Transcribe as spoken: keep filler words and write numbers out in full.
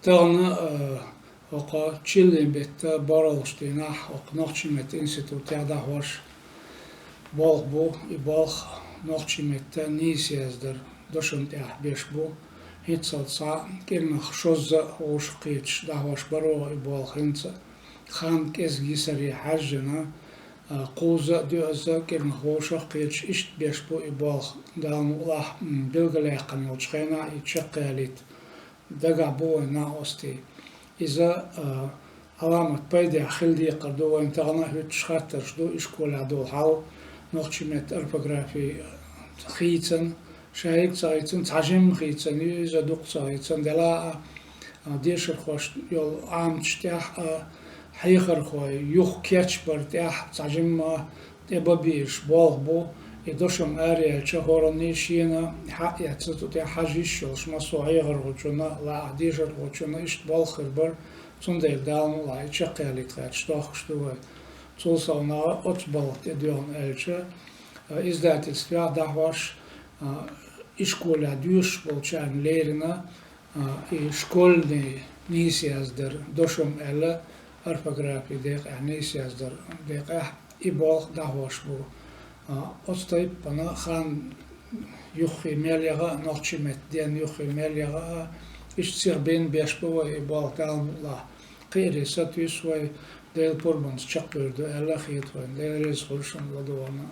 Тахана, а, хӀокху чиллин беттан бархӀалгӀачу дийнахь хӀокху нохчийн меттан институтехь дӀахьош болх бу, и болх нохчийн меттан нийса яздаран дошам тӀехь беш бу. ХӀинццалц кӀирнах шозза а вовшах кхеташ дӀахьош бара и болх хӀинца а. Хан кӀезиг йисаре хьаьжжина, а, кхузза а, доьазза а кӀирнах вовшах кхеташ иштта беш бу и болх. Дала мукъалахь, м, билгалъяьккхина йолчу хенахь и чекхъялийта дагахь бу вайн накъостий. Иза, а, Ӏаламат пайдехь хила декхар ду, вайн тахана а хӀуьттуш хаттарш ду, ишколехь долу хьал, нохчийн меттан орфографи хийцина, шайга ца хийцина, цхьа жимма хийцина ю иза, дукха ца хийцина, делахь а, а, дешархошна йолу Ӏаматаш тӀехь а, хьехархой юха кечбар тӀехь цхьа жимма тӀе бан безаш болх бу, и дошам араяьлча, хӀоранний шена хьаъ эцна цу тӀехь хьажа йиш йолуш массо а хьехархочунна, лаахь дешархочунна иштта болх хир бара, цундела Дала мукъалахь и чекхъялийта гӀерташ дохкуш ду вай. Цул совнаха оцу балха тӀедоьгӀна аьлча, а, издательствехь дӀахьош, а, ишколехь доьшуш болчарна леррина, а, и школьный нийса яздаран дошам аьлла, орфографи декъехь, нийса яздаран декъехь и болх дӀахьош бу. А, оцу тайпана хан юххе мел яха а, нохчийн меттан ден юххе мел яха а, иштта сиха бен беш бу вай и болх, Дала мукъалахь. Кхиаре сатуьйсу вай, Делан пурбанца чекхвер ду аьлла хета вайна. Дела реза хуьлда шуна ладогӀарна.